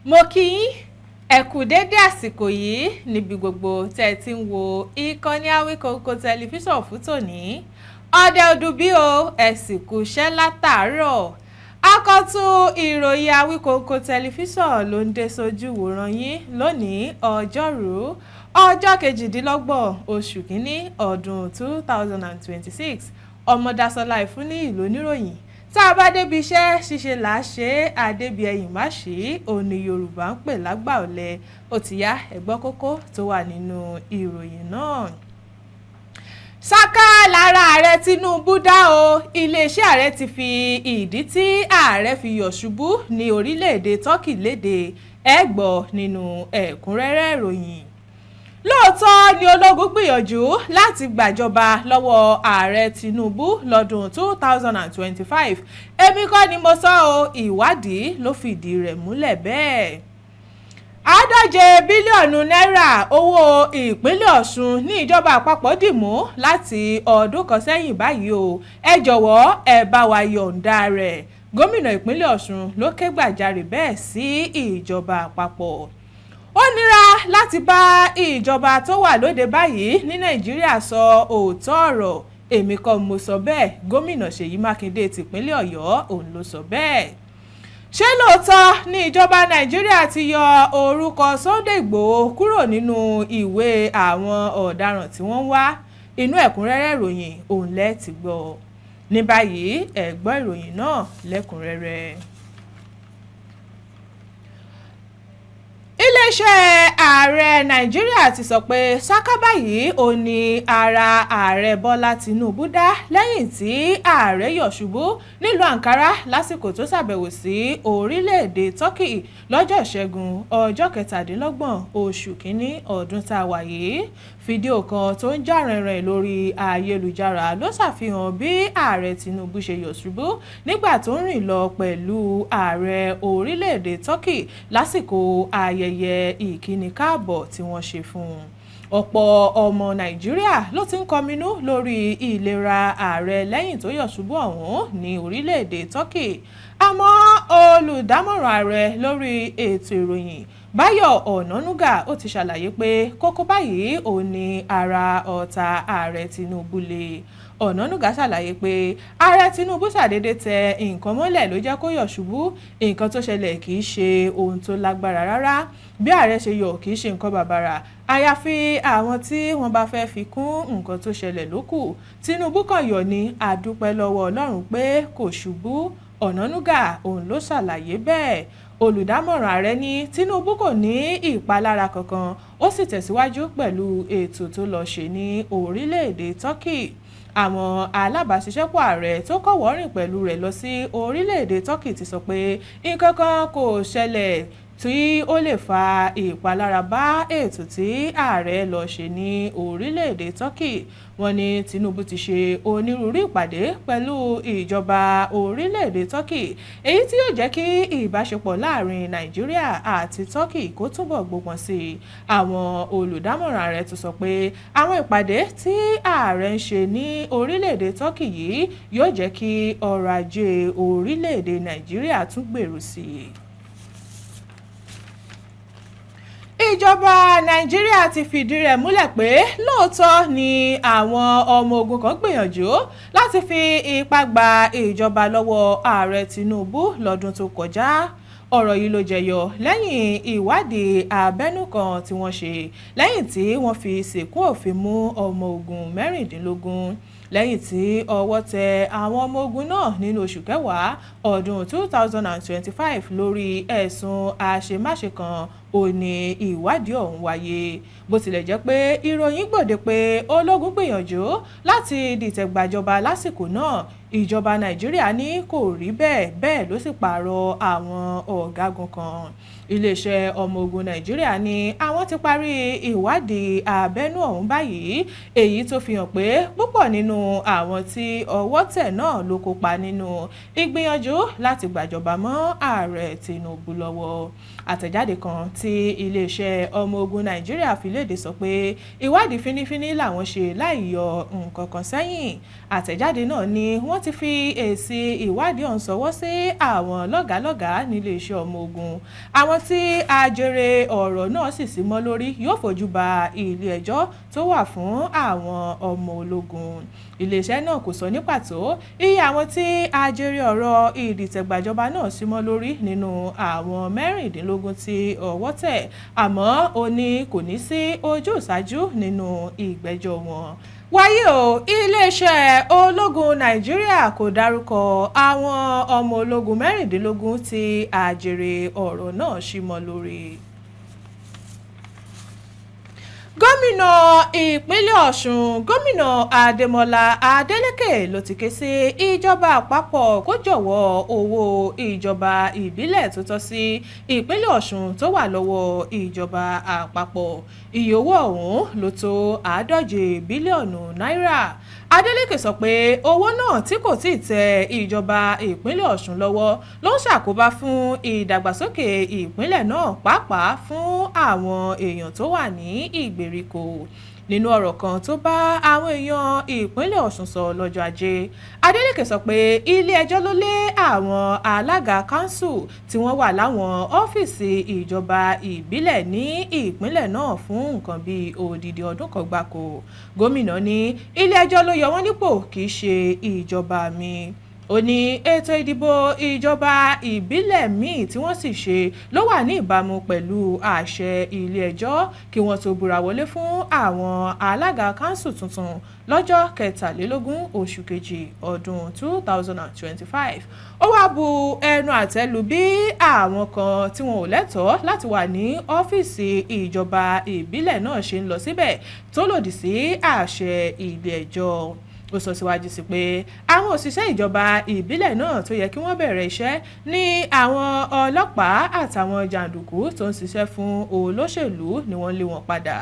Mo kí yín, ẹ kú dédé àsìkò yìí níbi gbogbo tẹ́ ẹ ti ń wo ìkànnì Awíkonko Tẹlifíṣàn fún tòní. Ọdẹ ọdún bí o, ẹ sì kú iṣẹ́ látàárọ̀. Akọ́tún ìròyìn Awíkonko Tẹlifíṣàn ló ń dé sójú wòran yín lónìí, Ọjọ́rùú, ọjọ́ 28 oṣù kínní ọdún 2026. Ọmọdásọ́lá Ìfúnníyì lóníròyìn. Tá a bá débi iṣẹ́ ṣíṣe là á ṣe é, àdébí ẹ̀yìn má ṣí òní Yorùbá ń pè lágbà ọ̀lẹ. Ó ti yá, ẹ gbọ́ kókó tó wà nínú ìròyìn náà. Ṣáká lára Ààrẹ Tinubu dá o. Iléeṣẹ́ ààrẹ ti fi ìdí tí ààrẹ fi yọ̀ ṣubú ní orílẹ̀-èdè Turkey léde. Ẹ gbọ́ nínú ẹ̀kúnrẹ́rẹ́ ìròyìn. Lóòótọ́ ni ológun gbìyànjú láti gbàjọba lọ́wọ́ Ààrẹ Tinubu lọ́dún 2025. Èmi kọ́ ni mo sọ ọ́, ìwádìí ló fìdí rẹ̀ múlẹ̀ bẹ́ẹ̀. 150 bílíọ̀nù náírà owó ìpínlẹ̀ Ọ̀ṣun ní ìjọba àpapọ̀ dì mú láti ọdún kan sẹ́yìn báyìí o. Ẹ jọ̀wọ́, ẹ bá wa yọ̀ǹda rẹ̀. Gómìnà ìpínlẹ̀ Ọ̀ṣun ló ké gbàjarè bẹ́ẹ̀ sí ìjọba àpapọ̀. Ó nira láti bá ìjọba tó wà lóde báyìí ní Nàìjíríà sọ òótọ́ ọ̀rọ̀. Èmi kọ́ mo sọ bẹ́ẹ̀, Gómìnà Ṣèyí Mákindé tìpínlẹ̀ Ọ̀yọ́ òun ló sọ bẹ́ẹ̀. Ṣé lóòótọ́ ní ìjọba Nàìjíríà ti yọ orúkọ Sunday Ìgbòho kúrò nínú ìwé àwọn ọ̀daràn tí wọ́n ń wá? Inú ẹ̀kúnrẹ́rẹ́ ìròyìn òun lẹ́ ti gbọ́. Ní báyìí, ẹ gbọ́ ìròyìn náà lẹ́kùnrẹ́rẹ́. Iléeṣẹ́ ààrẹ Nàìjíríà ti sọ pé ṣáká báyìí ò ní ara Ààrẹ Bọ́lá Tinubu dá lẹ́yìn tí ààrẹ yọ̀ ṣubú nílùú Ankara lásìkò tó ṣàbẹ̀wò sí orílẹ̀-èdè Turkey lọ́jọ́ Ìṣẹ́gun, ọjọ́ 27 oṣù kínní ọdún tá a wà yìí. Fídíò kan tó ń jà rìnrìn lórí ayélujára ló ṣàfihàn bí Ààrẹ Tinubu ṣe yọ̀ ṣubú nígbà tó ń rìn lọ pẹ̀lú ààrẹ orílẹ̀-èdè Turkey lásìkò ayẹyẹ ìkíni káàbọ̀ tí wọ́n ṣe fún un. Ọ̀pọ̀ ọmọ Nàìjíríà ló ti ń kọminú lórí ìlera ààrẹ lẹ́yìn tó yọ̀ ṣubú ọ̀hún ní orílẹ̀-èdè Turkey. Àmọ́ olùdámọ̀ràn ààrẹ lórí ètò ìròyìn, Báyọ̀ Ọ̀nànúgà, ó ti ṣàlàyé pé kókó báyìí ò ní ara ọ̀tá Ààrẹ Tinubu le. Ọ̀nànúgà ṣàlàyé pé Ààrẹ Tinubu ṣàdédé tẹ nǹkan mọ́lẹ̀ ló jẹ́ kó yọ̀ ṣubú. Nǹkan tó ṣẹlẹ̀ kì í ṣe ohun tó lágbára rárá. Bí ààrẹ ṣe yọ̀ kì í ṣe nǹkan bàbàrà, àyàfi àwọn tí wọ́n bá fẹ́ fi kún nǹkan tó ṣẹlẹ̀ ló kù. Tinubu kàn yọ̀ ní, a dúpẹ́ lọ́wọ́ Ọlọ́run pé kò ṣubú. Ọ̀nànúgà òun ló ṣàlàyé bẹ́ẹ̀. Olùdámọ̀ràn ààrẹ ní Tinubu kò ní ìpalára kankan, ó sì tẹ̀síwájú pẹ̀lú ètò tó lọ ṣe ní orílẹ̀-èdè Turkey. Àwọn alábàáṣiṣẹ́pọ̀ ààrẹ tó kọ́wọ̀ọ́rìn pẹ̀lú rẹ̀ lọ sí orílẹ̀-èdè Turkey ti sọ pé nǹkan kan kò ṣẹlẹ̀ tí ó lè fa ìpalára bá ètò tí ààrẹ lọ ṣe ní orílẹ̀-èdè Turkey. Wọ́n ní Tinubu ti ṣe onírúurú ìpàdé pẹ̀lú ìjọba orílẹ̀-èdè Turkey, èyí tí yóò jẹ́ kí ìbáṣepọ̀ láàrin Nàìjíríà àti Turkey kó túbọ̀ gbópọn sí i. Àwọn olùdámọ̀ràn ààrẹ tún sọ pé àwọn ìpàdé tí ààrẹ ń ṣe ní orílẹ̀-èdè Turkey yìí yóò jẹ́ kí ọrọ̀ ajé orílẹ̀-èdè Nàìjíríà tún gbèrú sí i. Ìjọba Nàìjíríà ti fìdí rẹ̀ múlẹ̀ pé lóòótọ́ ni àwọn ọmọ ogun kan gbìyànjú láti fi ipá gba ìjọba lọ́wọ́ Ààrẹ Tinubu lọ́dún tó kọjá. Ọ̀rọ̀ yìí ló jẹyọ lẹ́yìn ìwádìí abẹ́nú kan tí wọ́n ṣe lẹ́yìn tí wọ́n fi ṣìnkún òfin mú ọmọ ogun 16. Lẹ́yìn tí ọwọ́ tẹ àwọn ọmọ ogun náà nínú oṣù kẹwàá ọdún 2025 lórí ẹ̀sùn àṣemáṣe kan, ó ní ìwádìí ọ̀hún wáyé. Bó tilẹ̀ jẹ́ pé ìròyìn gbòde pé ológun gbìyànjú láti dìtẹ̀ gbàjọba lásìkò náà, ìjọba Nàìjíríà ní kò rí bẹ́ẹ̀, bẹ́ẹ̀ ló sì pààrọ̀ àwọn ọ̀gágun kan. Iléeṣẹ́ ọmọ ogun Nàìjíríà ní àwọn ti parí ìwádìí abẹ́nú ọ̀hún báyìí, èyí tó fi hàn pé púpọ̀ nínú àwọn tí ọwọ́ tẹ̀ náà ló kópa nínú ìgbìyànjú láti gbàjọba mọ́ Ààrẹ Tinubu lọ́wọ́. Àtẹ̀jáde kan tí iléeṣẹ́ ọmọ ogun Nàìjíríà fi léde sọ pé ìwádìí fínífíní làwọn ṣe láì yọ nǹkan kan sẹ́yìn. Àtẹ̀jáde náà ni wọ́n ti fi èsì ìwádìí ọ̀hún ṣọwọ́ sí àwọn lọ́gàálọ́gàá níléeṣẹ́ ọmọ ogun. Àwọn tí ajere ọ̀rọ̀ náà sì sí mọ́ lórí yóò fojú ba ilé ẹjọ́ tó wà fún àwọn ọmọ ológun. Iléeṣẹ́ náà kò sọ ní pàtó iye àwọn tí ajere ọ̀rọ̀ ìdìtẹ̀gbàjọba náà sí mọ́ lórí nínú àwọn 16 tí ọwọ́ tẹ̀, àmọ́ ó ní kò ní sí ojúsàájú nínú ìgbẹ́jọ́ wọn. Wáyé o, iléeṣẹ́ ológun Nàìjíríà kò dárúkọ àwọn ọmọ ológun 16 tí ajere ọ̀rọ̀ náà sí mọ́ lórí. Gómìnà ìpínlẹ̀ Ọ̀ṣun, Gómìnà Adémọlá Adélékè, ló ti ké sí ìjọba àpapọ̀ kó jọ̀wọ́ owó ìjọba ìbílẹ̀ tó tọ́ sí ìpínlẹ̀ Ọ̀ṣun tó wà lọ́wọ́ ìjọba àpapọ̀. Iye owó ọ̀hún ló tó 150 bílíọ̀nù náírà. Adeleke sọ pé owó náà tí kò tíì tẹ ìjọba ìpínlẹ̀ Ọ̀ṣun lọ́wọ́ ló ń ṣàkóbá fún ìdàgbàsókè ìpínlẹ̀ náà, pàápàá fún àwọn èèyàn tó wà ní ìgbèríko. Nínú ọ̀rọ̀ kan tó bá àwọn èèyàn ìpínlẹ̀ Ọ̀ṣun sọ lọ́jọ́ Ajé, Adeleke sọ pé ilé ẹjọ́ ló lé àwọn alága kanṣu tí wọ́n wà láwọn ọ́fíìsì ìjọba ìbílẹ̀ ní ìpínlẹ̀ náà fún nǹkan bíi odidi ọdún kan gbáko. Gómìnà ní ilé ẹjọ́ ló yọ wọ́n nípò, kì í ṣe ìjọba mi. Ó ní ètò ìdìbò ìjọba ìbílẹ̀ míì tí wọ́n sì ṣe ló wà ní ìbámu pẹ̀lú àṣẹ ilé-ẹjọ́ kí wọ́n tó búra wọlé fún àwọn alága kanṣu tuntun lọ́jọ́ 23 oṣù kejì ọdún 2025. Ó wáá bu ẹnu àtẹ́ lu bí àwọn kan tí wọn ò lẹ́tọ̀ọ́ láti wà ní ọ́fíìsì ìjọba ìbílẹ̀ náà ṣe ń lọ síbẹ̀ tó lòdì sí àṣẹ ilé-ẹjọ́. Ó sọ síwájú sí pé àwọn òṣìṣẹ́ ìjọba ìbílẹ̀ náà tó yẹ kí wọ́n bẹ̀rẹ̀ iṣẹ́ ní àwọn ọlọ́pàá àtàwọn jàǹdùkú tó ń ṣiṣẹ́ fún olóṣèlú ni wọ́n lé wọn padà.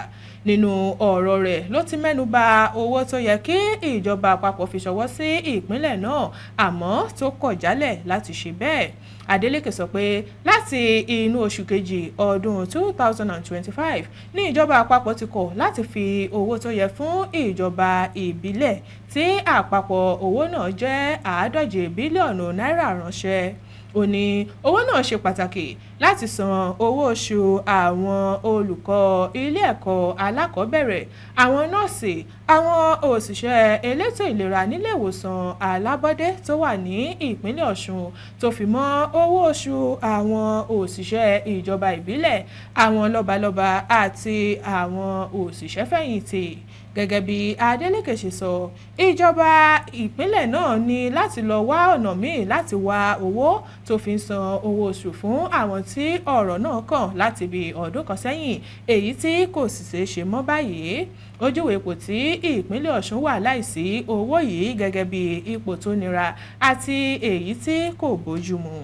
Nínú ọ̀rọ̀ rẹ̀ ló ti mẹ́nu bà owó tó yẹ kí ìjọba àpapọ̀ fi ṣọwọ́ sí ìpínlẹ̀ náà, àmọ́ tó kọ̀ jálẹ̀ láti ṣe bẹ́ẹ̀. Adeleke sọ pé láti inú oṣù kejì ọdún 2025 ní ìjọba àpapọ̀ ti kọ̀ láti fi owó tó yẹ fún ìjọba ìbílẹ̀ tí àpapọ̀ owó náà jẹ́ 150 bílíọ̀nù náírà ránṣẹ́. Ó ní owó náà ṣe pàtàkì láti san owó oṣù àwọn olùkọ́ ilé ẹ̀kọ́ alákọ̀ọ́bẹ̀rẹ̀, àwọn nọ́ọ̀sì, àwọn òṣìṣẹ́ elétò ìlera nílé ìwòsàn alábọ́ọ́dé tó wà ní ìpínlẹ̀ Ọ̀ṣun, tó fi mọ́ owó oṣù àwọn òṣìṣẹ́ ìjọba ìbílẹ̀, àwọn lọ́balọ́ba àti àwọn òṣìṣẹ́-fẹ̀yìntì. Gẹ́gẹ́ bí Adeleke ṣe sọ, ìjọba ìpínlẹ̀ náà ní láti lọ́ọ́ wá ọ̀nà míì láti wá owó tó fi ń san owó oṣù fún àwọn tí ọ̀rọ̀ náà kàn láti bíi ọdún kan sẹ́yìn, èyí tí kò sì ṣeé ṣe mọ́ báyìí. Ó júwe ipò tí ìpínlẹ̀ Ọ̀ṣun wà láìsí owó yìí gẹ́gẹ́ bí ipò tó nira àti èyí tí kò bójúmu.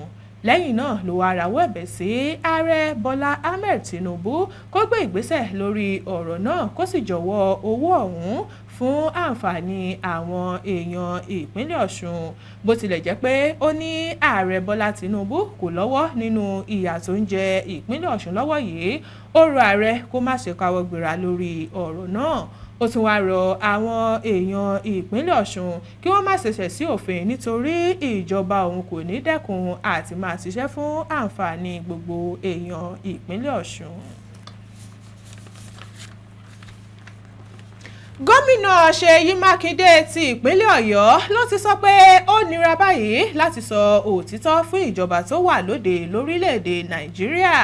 Lẹ́yìn náà ló wáá rawọ́ ẹ̀bẹ̀ sí Ààrẹ Bọ́lá Ahmed Tinubu kó gbé ìgbésẹ̀ lórí ọ̀rọ̀ náà, kó sì jọ̀wọ́ owó ọ̀hún fún àǹfààní àwọn èèyàn ìpínlẹ̀ Ọ̀ṣun. Bó tilẹ̀ jẹ́ pé ó ní Ààrẹ Bọ́lá Tinubu kò lọ́wọ́ nínú ìyà tó ń jẹ ìpínlẹ̀ Ọ̀ṣun lọ́wọ́ yìí, ó rọ ààrẹ kó má ṣe káwọ́ gbéra lórí ọ̀rọ̀ náà. Ó tún wáá rọ àwọn èèyàn ìpínlẹ̀ Ọ̀ṣun kí wọ́n má ṣe ṣẹ̀ sí òfin, nítorí ìjọba òun kò ní dẹ́kun àti máa ṣiṣẹ́ fún àǹfààní gbogbo èèyàn ìpínlẹ̀ Ọ̀ṣun. Gómìnà Ṣèyí Mákindé ti ìpínlẹ̀ Ọ̀yọ́ ló ti sọ pé ó nira báyìí láti sọ òtítọ́ fún ìjọba tó wà lóde lórílẹ̀‐èdè Nàìjíríà.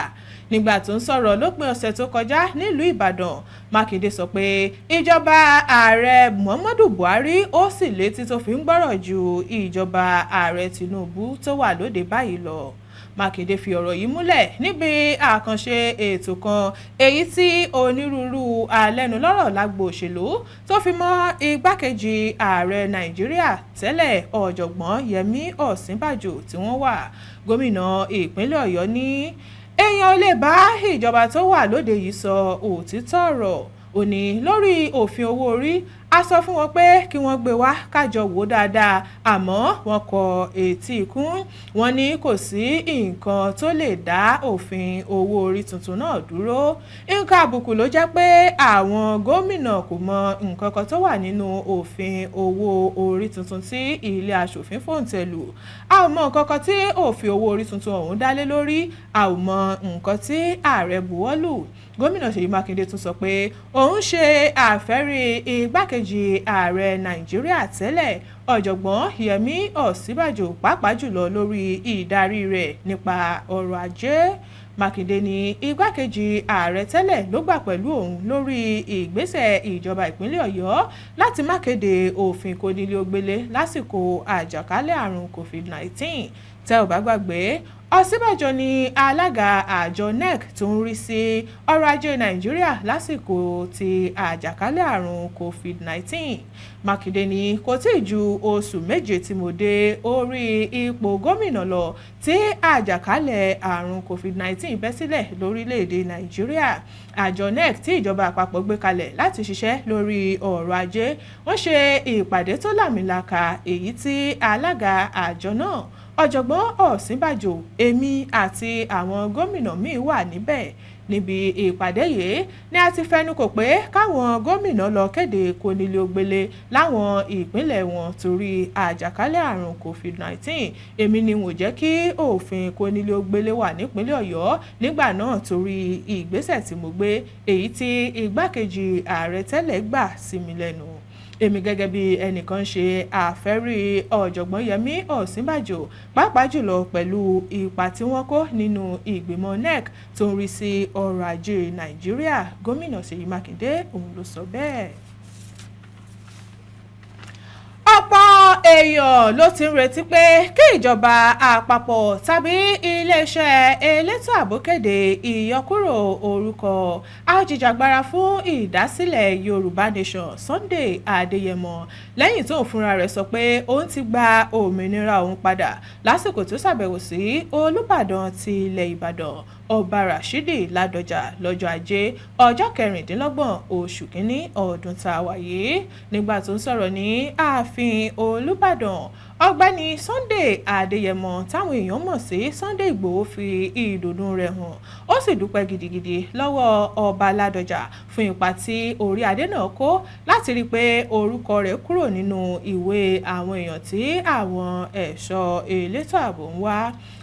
Nígbà tó ń sọ̀rọ̀ lópin ọ̀sẹ̀ tó kọjá nílùú Ìbàdàn, Mákindé sọ pé ìjọba Ààrẹ Muhammadu Buhari ó sì létí tó fi ń gbọ́rọ̀ ju ìjọba Ààrẹ Tinubu tó wà lóde báyìí lọ. Mákindé fi ọ̀rọ̀ yìí múlẹ̀ níbi àkànṣe ètò kan èyí tí onírúurú alẹ́nulọ́rọ̀ lágbo òṣèlú tó fi mọ́ igbákejì ààrẹ Nàìjíríà tẹ́lẹ̀, Ọ̀jọ̀gbọ́n Yẹmí Ọ̀sínbàjò, tí wọ́n wà. Gómìnà ìpínlẹ̀ Ọ̀yọ́ ní èèyàn ò lè bá ìjọba tó wà lóde yìí sọ òtítọ́ ọ̀rọ̀. Ó ní lórí òfin owó orí A sọ fún wọn pé kí wọ́n gbé wá kájọ wò dáadáa, àmọ́ wọ́n kọ etí ikún. Wọ́n ní kò sí nǹkan tó lè dá òfin owó orí tuntun náà dúró. Nǹkan àbùkù ló jẹ́ pé àwọn gómìnà kò mọ nǹkan kan tó wà nínú òfin owó orí tuntun tí ilé aṣòfin fòǹtẹ̀ lù. A ò mọ nǹkan kan tí òfin owó orí tuntun ọ̀hún dá lé lórí. A ò mọ nǹkan tí ààrẹ buwọ́lù. Gómìnà Ṣèyí Mákindé tún sọ pé òun ṣe àfẹ́rí igbákejì ààrẹ Nàìjíríà tẹ́lẹ̀, Ọ̀jọ̀gbọ́n Yẹmí Ọ̀sínbàjò, pàápàá jùlọ lórí ìdarí rẹ̀ nípa ọrọ̀ ajé. Mákindé ní igbákejì ààrẹ tẹ́lẹ̀ ló gbà pẹ̀lú òun lórí ìgbésẹ̀ ìjọba ìpínlẹ̀ Ọ̀yọ́ láti má kéde òfin kónílé-ó-gbélé lásìkò àjàkálẹ̀ àrùn COVID-19. Tẹ́ ò bá gbàgbé, Ọ̀sínbàjò ní alága àjọ NEC tó ń rí sí ọrọ̀ ajé Nàìjíríà lásìkò tí àjàkálẹ̀ àrùn COVID-19. Mákindé ní kò tí ì ju oṣù 7 tí mo dé orí ipò gómìnà lọ tí àjàkálẹ̀ àrùn COVID-19 bẹ́ sílẹ̀ lórílẹ̀‐èdè Nàìjíríà. Àjọ NEC tí ìjọba àpapọ̀ gbé kalẹ̀ láti ṣiṣẹ́ lórí ọrọ̀ ajé, wọ́n ṣe ìpàdé tó láàmìlàaka, èyí tí alága àjọ náà, Ọ̀jọ̀gbọ́n Ọ̀sínbàjò, èmi àti àwọn gómìnà míì wà níbẹ̀. Níbi ìpàdé yìí ni a ti fẹnukò pé káwọn gómìnà lọ kéde kónílé-ó-gbélé láwọn ìpínlẹ̀ wọn torí àjàkálẹ̀ àrùn COVID-19. Èmi ni wọ́n jẹ́ kí òfin kónílé-ó-gbélé wà nípínlẹ̀ Ọ̀yọ́ nígbà náà torí ìgbésẹ̀ tí mo gbé, èyí tí igbákejì ààrẹ tẹ́lẹ̀ gbà sí mi lẹ́nu. Èmi gẹ́gẹ́ bí ẹnìkan ṣe àfẹ́rí Ọ̀jọ̀gbọ́n Yẹmí Ọ̀sínbàjò, pàápàá jùlọ pẹ̀lú ipa tí wọ́n kó nínú ìgbìmọ̀ NEC tó ń rí sí ọrọ̀ ajé Nàìjíríà. Gómìnà Ṣèyí Mákindé òun ló sọ bẹ́ẹ̀. Ọ̀pọ̀ èèyàn ló ti ń retí pé kí ìjọba àpapọ̀ tàbí iléeṣẹ́ elétò ààbò kéde ìyọkúrò orúkọ ajìjàgbara fún ìdásílẹ̀ Yorùbá Nation, Sunday Adéyẹmọ, lẹ́yìn tóun fúnra rẹ̀ sọ pé òun ti gba òmìnira òun padà lásìkò tó ṣàbẹ̀wò sí Olúbàdàn ti ilẹ̀ Ìbàdàn, Ọba Rashidi Ládọjà, lọ́jọ́ Ajé, ọjọ́ 26 oṣù kínní ọdún tá a wà yìí. Nígbà tó ń sọ̀rọ̀ ní ààfin Olúbàdàn, Ọ̀gbẹ́ni Sunday Adéyẹmọ, táwọn èèyàn mọ̀ sí Sunday Ìgbòho, fi ìdùnnú rẹ̀ hàn, ó sì dúpẹ́ gidigidi lọ́wọ́ Ọba Ládọjà fún ipa tí orí adé náà kó láti rí i pé orúkọ rẹ̀ kúrò nínú ìwé àwọn èèyàn tí àwọn ẹ̀ṣọ́ elétò ààbò ń wá.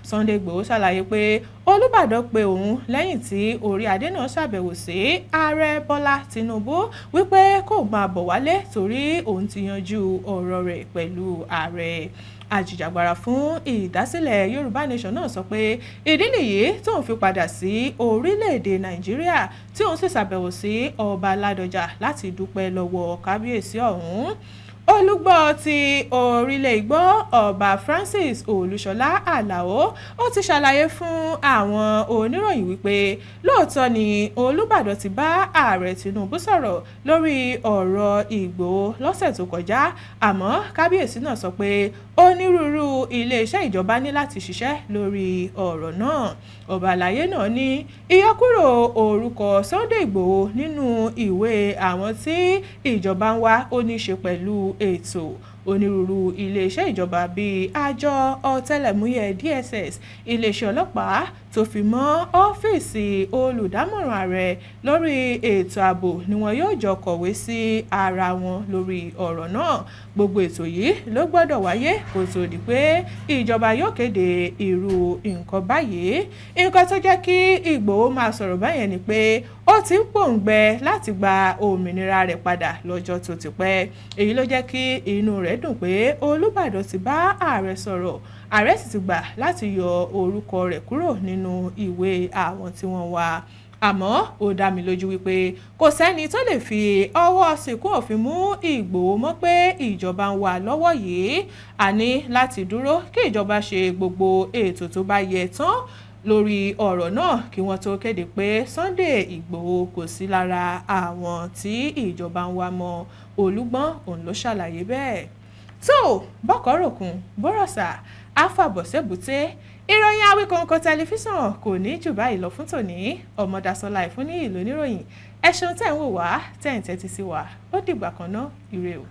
Sunday Ìgbòho ṣàlàyé pé Olúbàdàn pe òun lẹ́yìn tí orí adé náà ṣàbẹ̀wò sí Ààrẹ Bọ́lá Tinubu wípé kó máa bọ̀ wálé torí òun ti yanjú ọ̀rọ̀ rẹ̀ pẹ̀lú ààrẹ. Ajìjàgbara fún ìdásílẹ̀ Yorùbá Nation náà sọ pé ìdí nìyí tóun fi padà sí orílẹ̀-èdè Nàìjíríà, tí òun sì ṣàbẹ̀wò sí Ọba Ládọjà láti dúpẹ́ lọ́wọ́ kábíyèsí ọ̀hún. Olùgbọ́ ti Orílẹ̀ Ìgbọ́, Ọba Francis Olúṣọlá Àlàó, ó ti ṣàlàyé fún àwọn oníròyìn wípé lóòótọ́ ni Olúbàdàn ti bá Ààrẹ Tinubu sọ̀rọ̀ lórí ọ̀rọ̀ Ìgbòho lọ́sẹ̀ tó kọjá, àmọ́ kábíyèsí náà sọ pé onírúurú iléeṣẹ́ ìjọba ní láti ṣiṣẹ́ lórí ọ̀rọ̀ náà. Ọba àlàyé náà ní ìyọkúrò orúkọ Sunday Ìgbòho nínú ìwé àwọn tí ìjọba ń wá ó ní í ṣe pẹ̀lú ètò onírúurú iléeṣẹ́ ìjọba bíi àjọ ọ̀tẹlẹ̀múyẹ́ DSS, iléeṣẹ́ ọlọ́pàá, tó fi mọ́ ọ́fíìsì olùdámọ̀ràn ààrẹ lórí ètò ààbò ni wọn yóò jọ kọ̀wé sí ara wọn lórí ọ̀rọ̀ náà. Gbogbo ètò yìí ló gbọ́dọ̀ wáyé kó tó di pé ìjọba yóò kéde irú nǹkan báyìí. Nǹkan tó jẹ́ kí Ìgbòho máa sọ̀rọ̀ báyẹn ni pé ó ti ń pòǹgbẹ láti gba òmìnira rẹ̀ padà lọ́jọ́ tó ti pẹ́. Èyí ló jẹ́ kí inú rẹ̀ dùn pé Olúbàdàn ti bá ààrẹ sọ̀rọ̀, ààrẹ sì ti gbà láti yọ orúkọ rẹ̀ kúrò nínú ìwé àwọn tí wọ́n wá. Àmọ́ ó dá mi lójú wípé kò sẹ́ni tó lè fi ọwọ́ ṣìnkún òfin mú Ìgbòho mọ́ pé ìjọba ń wá lọ́wọ́ yìí. A ní láti dúró kí ìjọba ṣe gbogbo ètò tó bá yẹ tán lórí ọ̀rọ̀ náà kí wọ́n tó kéde pé Sunday Ìgbòho kò sí lára àwọn tí ìjọba ń wá mọ́. Olúgbọ́n òun ló ṣàlàyé bẹ́ẹ̀. Tó bọ́kọ̀ ròkun bọ́rọ̀sà. Á fàbọ̀ sébùté. Ìròyìn Awíkonko Tẹlifíṣàn kò ní jù báyìí lọ fún tòní. Ọmọdásọlá Ìfúnníyì lóníròyìn. Ẹ ṣeun tẹ̀ ń wò wá, tẹ̀ ń tẹ́tí sí wa. Ó dìgbà kan náà, ire o.